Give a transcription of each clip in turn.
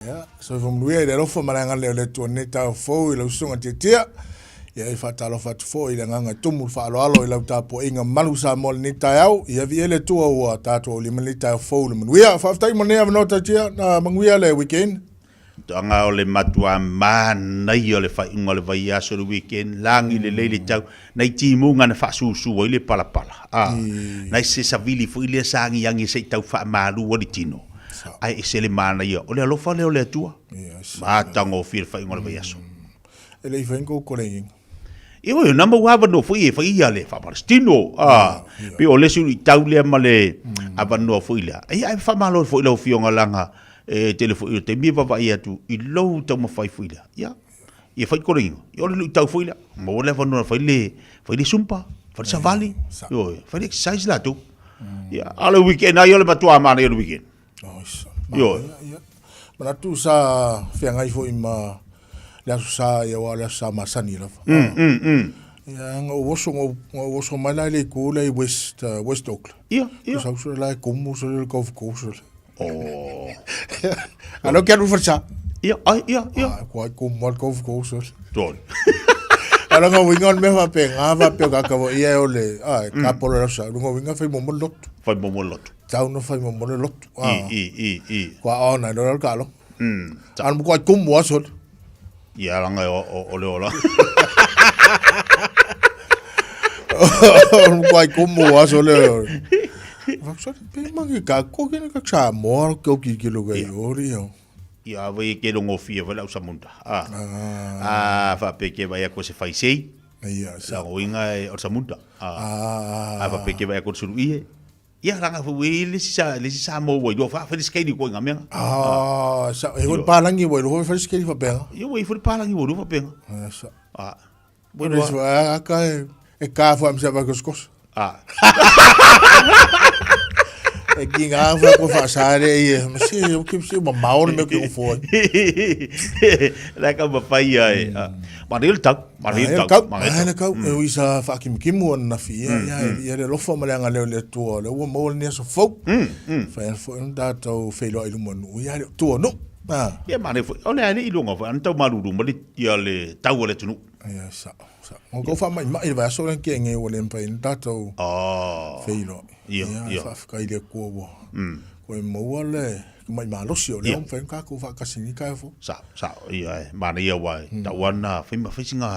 Ia, soifua manuia i le alofa ma le agalelei o le Atua nei taeao fou i lau susuga Tiatia. Ia, e faatalofa atu foi i le agaga e tumu le faaaloalo i lau tapuaiga malu Samoa i lenei taeao. Ia viia le Atua ua tatou aulia mai lenei taeao fou i le manuia. Faafetai mo lenei avanoa Tautia, na manuia le weekend. Toaga o le matua manaia o le faaiuga o le vaiaso le weekend, lagi lelei le tau, nai timuga na faasusu ai le palapala, a, nai se savili foi lea sa agiagi se i tau faamalu ai le tino, ae ese le manaia, o le alofa lea o le Atua, matagofie le faaiuga o le vaiaso. E le i fai ni kou kolegiga. Ioe, na maua avanoa foi e fai ia le faamalositino, a, pei o le isi luitau lea ma le avanoa foi lea. Ia, ae faamalo foi i lau Afioga leaga e tele foi o taimi e vaavaai atu i lou taumafai foi lea. Ia, ia fai kolegiga, ia o le luitau foi lea, maua le avanoa e fai le, fai le zumba, fai le savali, ioe, fai le exercise latou. Ia, a o le weekend lava ia o le matua manaia o le weekend. Ioe. Manatu sa feagai foi ma le Aso Sa, ia aua o le Aso Sa masani lava. Ia, na ou oso, na ou oso mai la i le itu lea i West, West Auckland. Ia, ia. Sau sole la e kumu sole le golf course sole. Oh. Alo ke alu falsa. Ia, ai, ia, ia. Ah, kua kumu al golf course sole. Tol. Ala nga winga o le mea faapena, faapea o kaka ia e o le, ah, ka polo le Aso Sa. Lunga winga fai mo mo lotu. Fai mo mo lotu. Tau na fai mo mo le lotu. I, i, i, i. Kua ona, lo le ka alo. Ana mo kua kumu aso. Ia langa o, o, o le ola. Mo kua kumu aso le. Vaksori, pe mangi ka ko kene ka Samoa ke o ki ki lo kai ori yo. Ia vai ke longo fia vai lau samunda. Ah. Ah, fa pe ke vai ko se faisei. Ia, sa. La oinga e o samunda. Ah. Ah, fa pe ke vai ko suru ie. Ia ranga fu e le si sa le si sa mo wai lo fa fa le ni ko nga menga. Ah, sa e hoi palangi wai lo fa le fa penga. Ia wai fa palangi wai lo fa penga. Ah, sa. Ah. Bueno, a ka e e ka fa mi sa va kos. Ah. E ki ngā fa ko fa sa re i ma si o ki si ma mao me ki o fo. La ka ma fai ai. Ma le tau, ma le tau, ma le tau. E ui sa whakimukimu ana na fi ia, ia, ia le alofa ma le agalelei o le Atua, lea ua maua lenei aso fou. Fai ana foi ona tatou feiloai i luma o nuu, ia le tua o nuu. Ia ma le foi, o le a le i luga foi, ana tau malulu ma le, ia le tau o le atunuu. Ia, sa, sa. O kou faamaimai le vaiaso lea ke ngei ua le mafai ona tatou feiloai. Ia, ia. Faafetai i le Atua ua koe maua le mai malosi o lea ua mafai ona tatou faatasi nei taeao fou. Sa, sa, ia e manaia aua e tau lava na fai ma fai sina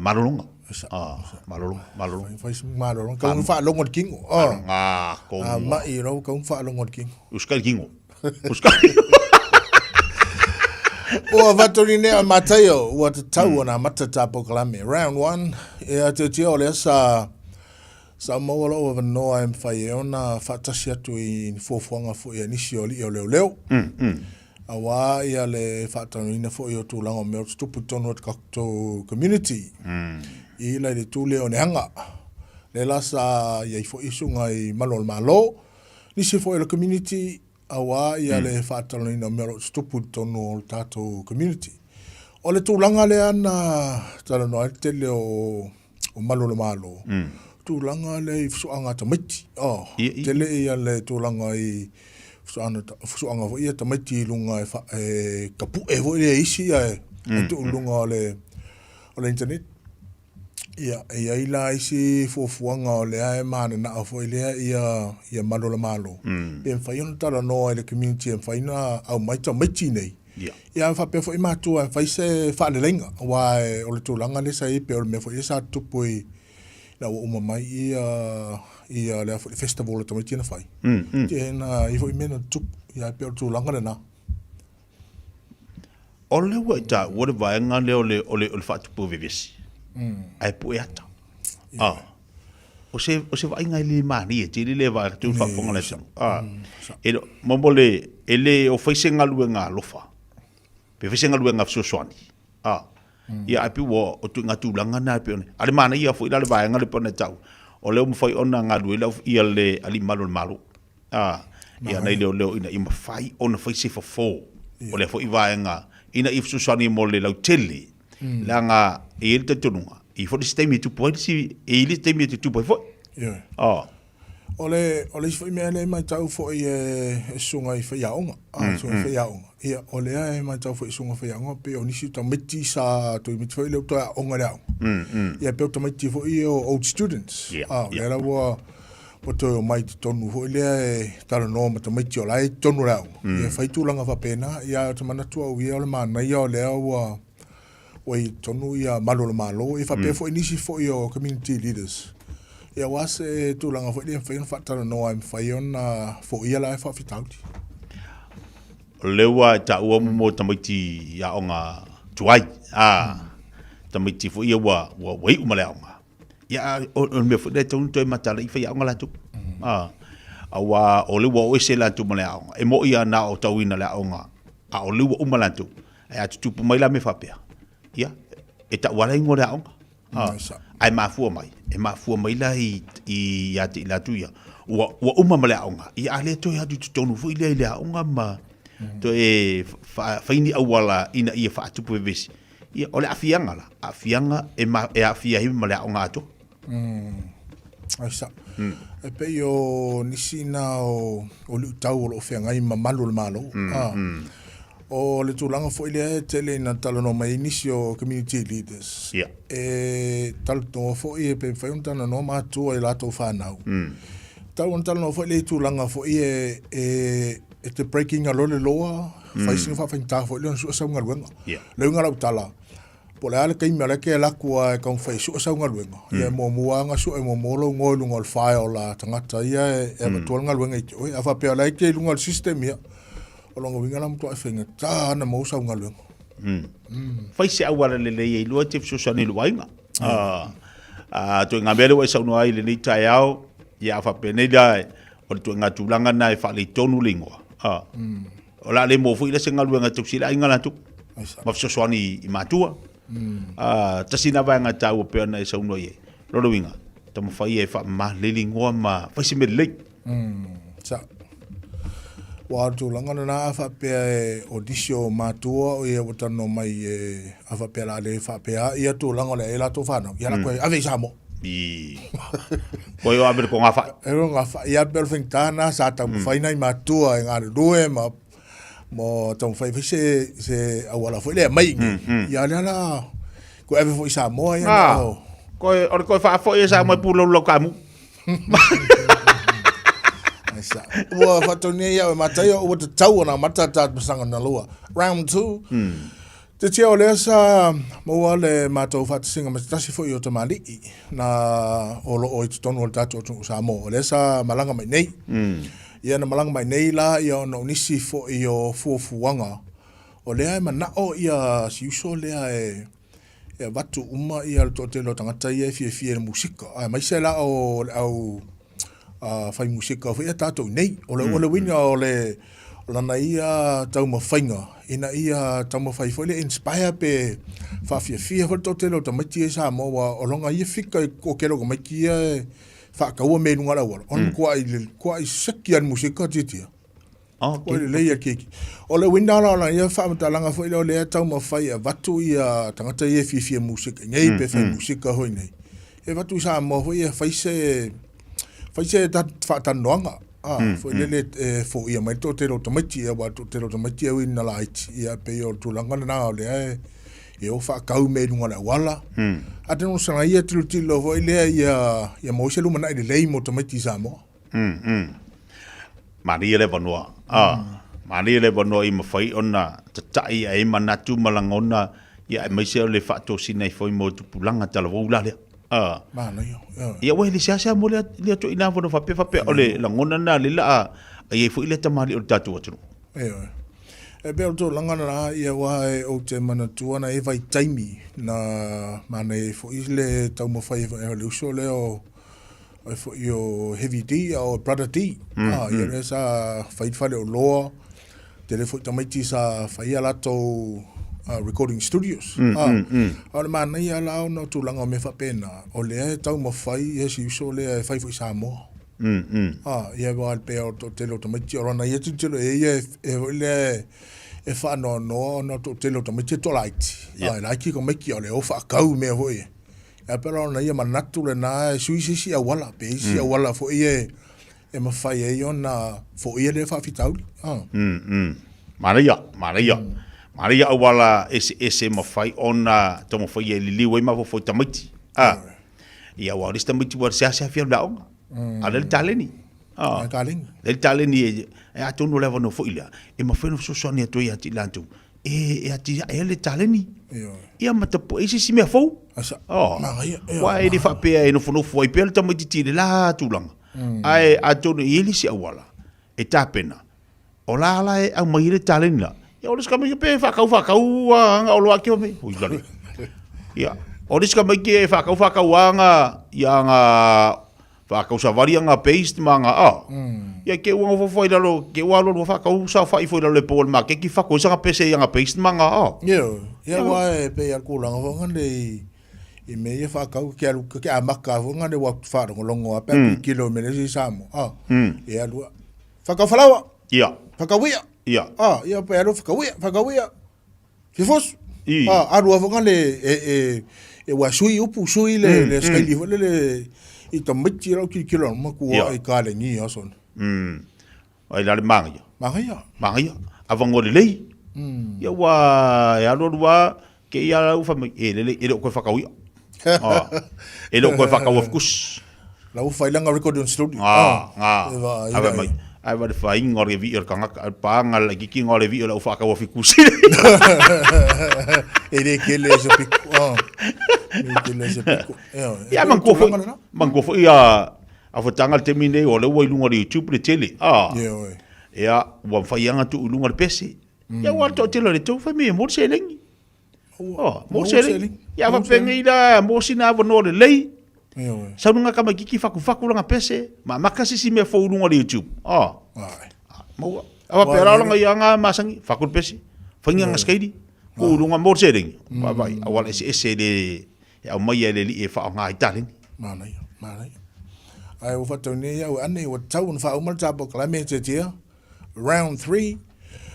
malologa. Malologa, malologa. Fai sina malologa, tau na faalogo i le tino. Ah, A mai rau tau na faalogo i le tino. Usikai le tino. Usikai. Ua fatuli nei a Mataio, ua tatau ona amata ta polokalame. Round 1, e atiatia o lea sa Sa maua lou avanoa e mafai ai ona faatasi atu i ni fuafuaga foi a nisi o alii o leoleo. Aua ia le faatalanoaina foi o tulaga o mea o tutupu i totonu o le tatou community. I la i le itu lea o Neaga. Lea la sa i ai foi susuga i malu o le Malo, nisi foi o le community aua ia le faatalanoaina o mea o lo o tutupu i totonu o le tatou community. O le tulaga lea na talanoa ai le tele o o malu o le Malo, tulaga lea i fesoaga a tamaiti. Oh, tele ia le tulaga i fesoaga foi ia tamaiti i luga e, fa, e tapue foi lea isi ae mm. tuu i luga o le, o le internet. Ia, e i ai la isi fuafuaga o lea e mananao foi lea ia, ia malu o le Malo. Pe mafai ona talanoa i le community e mafai ona aumai tamaiti nei. Ia. Ia faapea foi matua e fai se faaleleiga, aua o le tulaga lea sa i ai pei o le mea foi lea sa tupu i ina ua uma mai ia ia lea foi festival a tamaiti na fai. Ia na i foi mea na tutupu. Ia e pei o le tulaga lena. O lea ua e taua le vaega lea o le, o le, o le faatupu vevesi, ae pue ata. Ah. O se, o se vaaiga e le malie tele lea vaega tu faafofoga le atunuu. Ah. E le, mo mo le, e le o fai se galuega alofa. Pe fai se galuega fesoasoani. Ah. Ia ae pei ua o ituaiga tulaga na e pei ona, a o le manaia foi la le vaega lea pei ona e taua, o lea ua mafai ona galue ai ia le alii mamalu o le Malo. A, ia nai leoleo ina ia mafai ona fai se fofo o lea foi vaega ina ia fesoasoani mo le lautele, leaga e i ai le talitonuga, e i ai foi le isi taimi e tupu ai le isi, e i ai le isi taimi e tutupu ai foi. Ioe. A. O le, o le isi foi mea lea e matau foi e, e susuga i faiaoga, a, susuga i faiaoga. Ia, o lea e matau foi i susuga i faiaoga, pei o nisi o tamaiti sa tamaiti foi lea ua toe aoga i le aoga. Ia, pei o tamaiti foi ia o old students. A, o lea la ua, ua toe omai i totonu foi lea e talanoa ma tamaiti o la e i totonu o le aoga. Ia, fai tulaga faapena. Ia, ae ou te manatu au ia o le manaia o lea ua, ua i totonu ia malu o le Malo, ia faapea foi nisi foi o community leaders. Ia aua se tulaga foi lea e mafai ona faatalanoa e mafai ona foia la faafitauli. O lea ua e taua mo tamaiti i aoga tuai, a tamaiti foi ia ua, ua, ua iu ma le aoga. Ia, o le mea foi lea e tatau ona toe mataala i faiaoga latou. A, aua o lea ua o ese latou ma le aoga. E moni lava na o tauina le aoga, a o lea ua uma latou. Ae a tutupu mai la mea faapea, ia, e tau lava le igoa o le aoga. A, ae mafua mai, e mafua mai la i, i, ia te i latou ia, ua, ua uma ma le aoga, ia a lea toe atu i totonu foi lea i le aoga ma toe fai ni auala ina ia faatupu vevesi. Ia, o le aafiaga la, aafiaga e, ma, e aafia ai ma le aoga atoa. Ai sa. E pei o nisi na o, o luitau o lo o feagai ma malu o le Malo. Ah. O le tulaga foi lea e tele ina talanoa mai ai nisi o community leaders. Ia. E talanoa foi e pe mafai ona talanoa matua i latou fanau. Tau ona talanoa foi lea i tulaga foi e, e, e te break ina loa le loa, fai sina faafaigata foi lea ona sue sau galuega. Ia. Le uiga o lau tala, po o le a le taimi o la e te alu atu lava e taumafai e sue sau galuega, ia e muamua lava ona sue muamua lou igoa i luga o le file a tagata ia e avatua le galuega i te oe. A faapea o la e te i luga o le system, ia, o lona uiga la e matuai faigata lava ona maua sau galuega. Fai se auala lelei e iloa e te fesoasoani i lou aiga. A, ituaiga mea lea ua e saunoa ai i lenei taeao, ia a faapenei la, o le ituaiga tulaga lena e faaletonu le igoa. A. O le a le maua foi la se galuega e tausi ai le aiga latou ma fesoasoani i matua. A, tasi lena vaega taua pei ona e saunoa i ai. Lona uiga, taumafai e faamama lelei le igoa ma fai se mea lelei. Sa. Ua o le tulaga lena a faapea e o nisi o matua o ia ua talanoa mai e a faapea o le a le faapea ia tulaga o le a i ai latou fanau, ia latou e ave i Samoa. I. Koe o ave le togafai. E le togafai. Ia pei o le faigata lena sa taumafai nai matua e galulue ma ma taumafai foi se se auala foi lea e aumai i inei. Ia o lea la koe ave foi i Samoa ia na o. Koe o le koe faafoi e Samoa e pulou lau kamu. Ai sa. Ua faataunia ia e Mataio ua tatau ona amata le tatou masaga na lua. Round 2. Te tia o lea sa maua le matou faatasiga ma se tasi foi o tamalii na o lo o i totonu o le tatou atunuu Samoa. O lea sa malaga mai nei. Ia na malaga mai nei la ia ona o nisi foi o fuafuaga o lea e manao ia si uso lea e e avatu uma ia le toatele o tagata ia e fiafia i le musika, aemaise la o le au fai musika foi ia tatou i nei. O le, o le uiga o le o lana ia taumafaiga ina ia taumafai foi le inspire pe faafiafia foi le toatele o tamaiti ia i Samoa aua o lona ia fika i le toatele o tamaiti ia e faataua mea i luga o le auala, o le matuai seki lava i le musika tiatia. Okay. Ua lelei a keiki. O le uiga la o lana ia faamatalaga foi lea o lea e taumafai e avatu ia tagata ia e fiafia musika nei pe fai musika foi nei. E avatu i Samoa foi e fai se fai se faatalanoaga. Ah, foi lele e foia mai le toatele o tamaiti, aua o le toatele o tamaiti e ui ina laiti, ia pei o le tulaga lena o lea e e o faatau mea i luga o le auala. Atonu o sana ia tilotilo foi lea ia ia maua se lumanai lelei mo tamaiti i Samoa. Manaia le avanoa. Ah, manaia le avanoa i mafai ona tata'i ai manatu ma lagona, ia aemaise o le faatosina ai foi mo tupulaga talavou la lea. Ah. Manaia. Ia. Ia ua e le seasea mo lea lea ituaiga avanoa faapea faapea o le lagona lena lea la a i ai foi lea tamalii o le tatou atunuu. Ioe. E pei o le tulaga lena, ia aua e ou te manatua na i ai vaitaimi na manaia ai foi le taumafai ai o le uso lea o ai foi o Heavy D o Brother D. Ah, ia lea sa fai le faleoloa, tele foi tamaiti sa fai a latou recording studios. Ah, a o le manaia la ona o tulaga o mea faapena, o lea e taumafai ia si uso lea e fai foi i Samoa. Ah, ia aua e pei o le toatele o tamaiti, o lana ia tilotilo i ai ia e foi lea e faanoanoa ona o le toatele o tamaiti e toalaiti. Ah, e laiti tamaiti a o lea o faatau mea foi ia. Ae pei la o lona ia manatu lena e sui se isi auala, pe isi auala foi e e mafai ai ona foia lea faafitauli. Manaia, manaia. Manaia auala eseese e mafai ona taumafai e liliu ai mafaufau i tamaiti. A. Ia aua o le isi tamaiti ua seasea fia alu i le aoga. A o lea le taleni. A. Le taleni. Lea le taleni e, e atonu o le avanoa foi lea e mafai ona fesoasoani atu ai ia te i latou e, e atiae ai le taleni. Ia ma tapuai se isi mea fou. Asa. Oh. Manaia. Aua e le faapea e nofonofo ai pea le tamaitiiti i le la tulaga. Ae atonu e i ai le isi auala e tapena, o la la e aumai ai le taleni la. Ia o le isi tamaiti pe faatau faatau aga oloa ake mai. Oi lale. Ia, o le isi tamaiti e faatau faatau aga ia aga faatau savali aga paste ma aga a. Ia ke ua nofo i lalo, ke ua alu alu faatau saofai foi i lalo le po o le maketi fako ai sanga pese i aga paste ma aga a. Ia, ia aua e pei a le tulaga foi lea i i mea ia faatau ke alu ke amata foi ngale ua faalogologo a pe mm. kilo me le Samoa. Ah. Mm. Ia alu. Whakau falawa. Ia. Whakau ia. Ia. Ah, ia pe alu whakau ia, whakau ia. Fifos. I. Ah, alu a ngale e e e wa sui upu sui le mm, le mm. skaili le le i tamaiti rau ki kilo ma ku i ka le ni aso. Ai la le māngaia. Māngaia. Māngaia. Avango lelei. Ia ua e alu alu a ke ia lau wha mai, e lele, e le o koe whakauia. Ah. E le o koe whakau of course. Lau whailanga recording studio. Ngā, ngā. Ave mai. Ai wa le whainga o le vi o le kangaka, al pānga le kiki ngā le vi o lau whakau afikusi. E le kele se piku. Ah. E le kele se piku. Ia man kua foi, man kua foi a A whatanga le taimi nei, o lea ua i luga o le YouTube le tele. Ah. Yeah, oi. Ia, ua mawhai anga tu i luga le pese. Ia, ua toa tele le tau, whai me, mo le seleni. Oh, mo le seleni. Ia, whapengi la, mo sina awa no le lei. Sau nunga kama kiki whaku whaku langa pese, ma makasi si mea fou lunga le YouTube. Ah. Ai. Maua. Awa pera langa ia nga masangi, whaku le pese. Whainga nga skairi, ko lunga mo le seleni. Vai, awala ese ese le, E aumaia e le Alii e faaaoga ai taleni. Manaia, manaia. Ae ua faatau nei au e ane, ua tatau ona faauma le ta polokalame Tiatia. Round 3.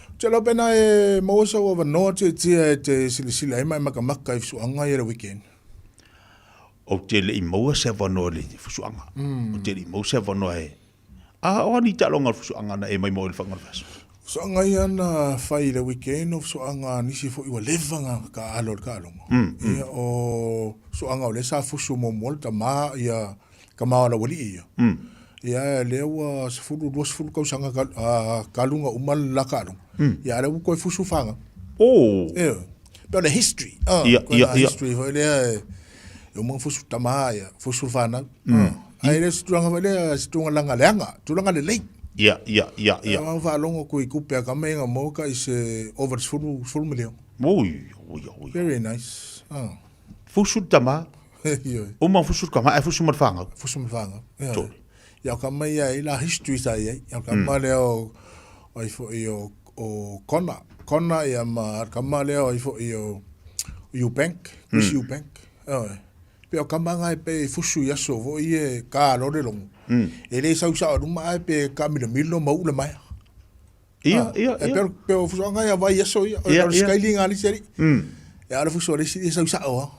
Ou te iloa pena e maua sou avanoa Tiatia e te silasila ai ma e makamaka i fusuaga ia le weekend. Ou te le i maua se avanoa i le fusuaga. Ou te le i maua se avanoa e A o ani taaloga o le fusuaga na e mai mo i le faiga o le vaiaso? Fusuaga ia na fai i le weekend o fusuaga a nisi foi ua leva na taaalo i le taaloga. Ia o fusuaga o lea sa fusu muamua le tama ia tama o le aualii ia. Ia lea ua 10 20 tausaga talu na uma le la taaloga. Ia a lea ua toe fusu fanau. Oh. Ioe. Pei o le history. Ia, ia, ia. History foi lea e uma na fusu tama ia, fusu le fanau. Ae le o se tulaga foi lea, se tulaga leaga, tulaga lelei. Ia, ia, ia, ia. Ia faalogo atu i tupe a tama ia na maua tai se over 10, 10 miliona. Oi, oi, oi. Very nice. Fusu le tama. Ioe. Uma fusu le tama, ae fusu ma le fanau. Fusu ma le fanau. Ioe. Ia o tama ia e i la history sa i ai. Ia o tama lea o, ai foi o, o Kona. Kona ia ma tama lea o ai foi o Eubank, Chris Eubank. Ioe. Pe o tama nga e pe fusu i aso foi e ka alo le logo. E le sau sao i luma ae pe kaamilomilo ma uu le maea. Ia, ia, ia. E pe o fusuaga ia vai aso ia. O le skyli nga alisi alii. Ia o le fusu a le isi e sau sao lava.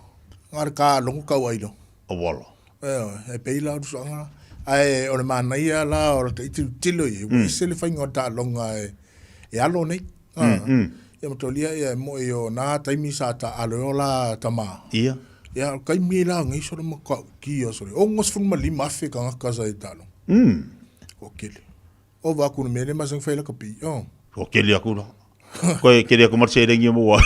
Nga le ka logo kau ai loa. Awala. Ioe, e pei la o le fusuaga. Ae o le manaia la o le ita tilotilo i ai, ua ese le faiga o le taaloga e alo nei. Ia ma tolia ia e moi o nā taimi sa taalo ai o la tama. Ia. Ia, o le taimi la nei sole matautia sole, 65,000 tagata sa i taaloga. Ua tele. Ova aku le mea lea masani fai lakapi. Oh. Ua kele aku la. Koe kele aku ma le seleni e maua ai.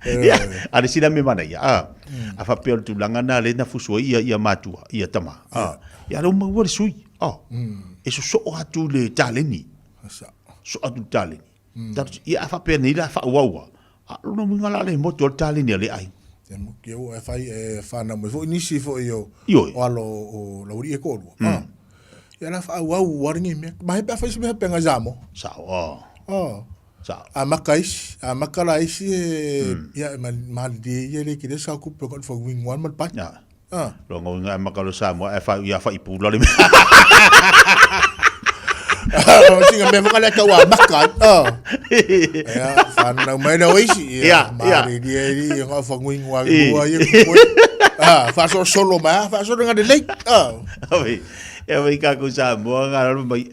Ia, a le sina mea manaia, a. A faapea o le tulaga lena lea na fusu ai ia, ia matua, ia tama. A. Ia lea ua maua le sui. A. E sosoo atu le taleni. Sosoo atu le taleni. Ia a faapea nei la faaauau a, a o lona uiga la le motu o le taleni a le aiga. Ia mo kia ua e whai e whanau mai foi nisi foi o o alo o Laualii e toalua. Ia la faaauau ua lenei mea. Ma he pea whai se mea penga Samoa. Sao, a. Sao. A maka isi, a maka la isi e ia e malilie ia le kile sa kupe ko le whanguingoa ma le pai. Ia. Longa uiga e maka lo Samoa e whai ia whai pula le mea. Singa mea whakale kau a maka. Ia, whanau mai la oisi. Ia, ia. Malilie ia ngā whanguingoa i mua ia kukoe. Whaasolo mai, whaasolo ngā lelei. Oi. E mai kākou Samoa ngā raro mai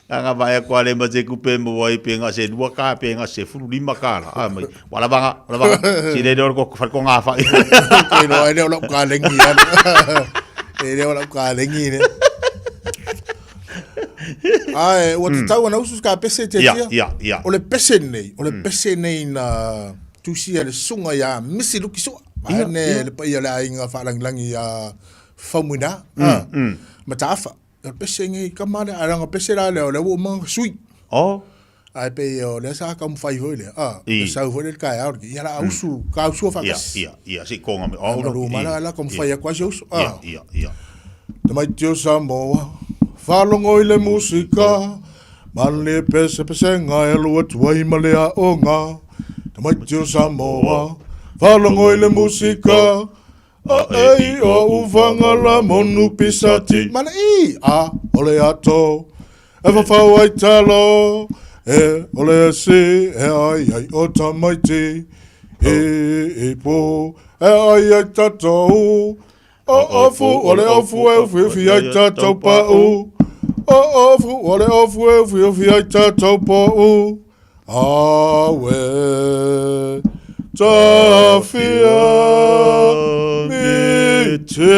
ngā ngā vaea koa le ma se kupe mo ai pe ngā se lua kā pe ngā se furu lima kā la. A mai, wala vanga, wala vanga. Si le leo ko whare ko ngā whai. Ke roa e leo lau ka lengi ana. E leo lau ka lengi ne. Ai, ua tatau ana usu ka pese te Ia, tia. ia, ia. O le pese nei, o le pese nei na tusia le sunga ia Misi Lukisua. Ia, ne le paia le aiga whaalangilangi ia Faumuina. Mm, mm. Mataafa. O le pese nei kama le aranga pese la le o le ua manga sui. Oh. Ai pe o le sa ka mwhai foi le. Ah, le sau foi le kai au. Ia la usu, ka usu fa. Ia, ia, ia, si konga me. Oh, lu mala la ka mwhai kwa se usu. Ah. Ia, ia, ia. Tamaiti o Samoa, faalogo i le musika, ma le pesepesenga e alu atu ai ma le aoga. Tamaiti o Samoa, faalogo i le musika, a e i o ufaga la monu pisati. Mana i, a o le ato, e fafau ai talo, e o le esi e ai ai o tamaiti, i ipu e ai ai tatou. O ofu, o le ofu e ufiufi ai tātou pa'u. O ofu, o le ofu e ufiufi ai tātou pa'u. Awe, tafia, miti,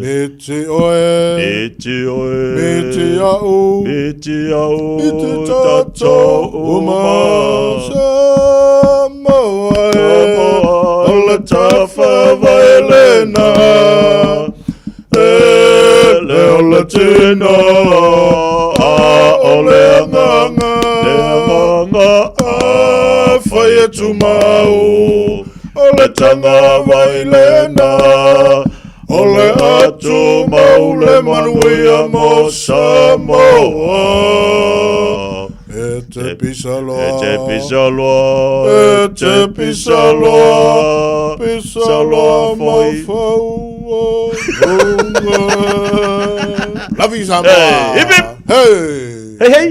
miti oe, Miti oe, miti a'u, miti a'u, miti tātou uma, Samoa e, o le tafa vaelena, e le o le tino, a o le agaga, Le agaga, a fai e tumau, o le taga vaelena, o le atumau le manuia mo Samoa. E te pisa loa. E te pisa loa. E te pisa loa. Pisa loa mafaua. Love you, Samoa. Hey, hip hip. Hey. Hey, hey.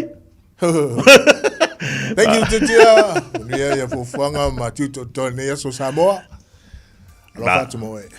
Thank you, Titia. Manuia ia fuafuaga ma tiute o totoe nei aso Samoa. Alofa atu mo e.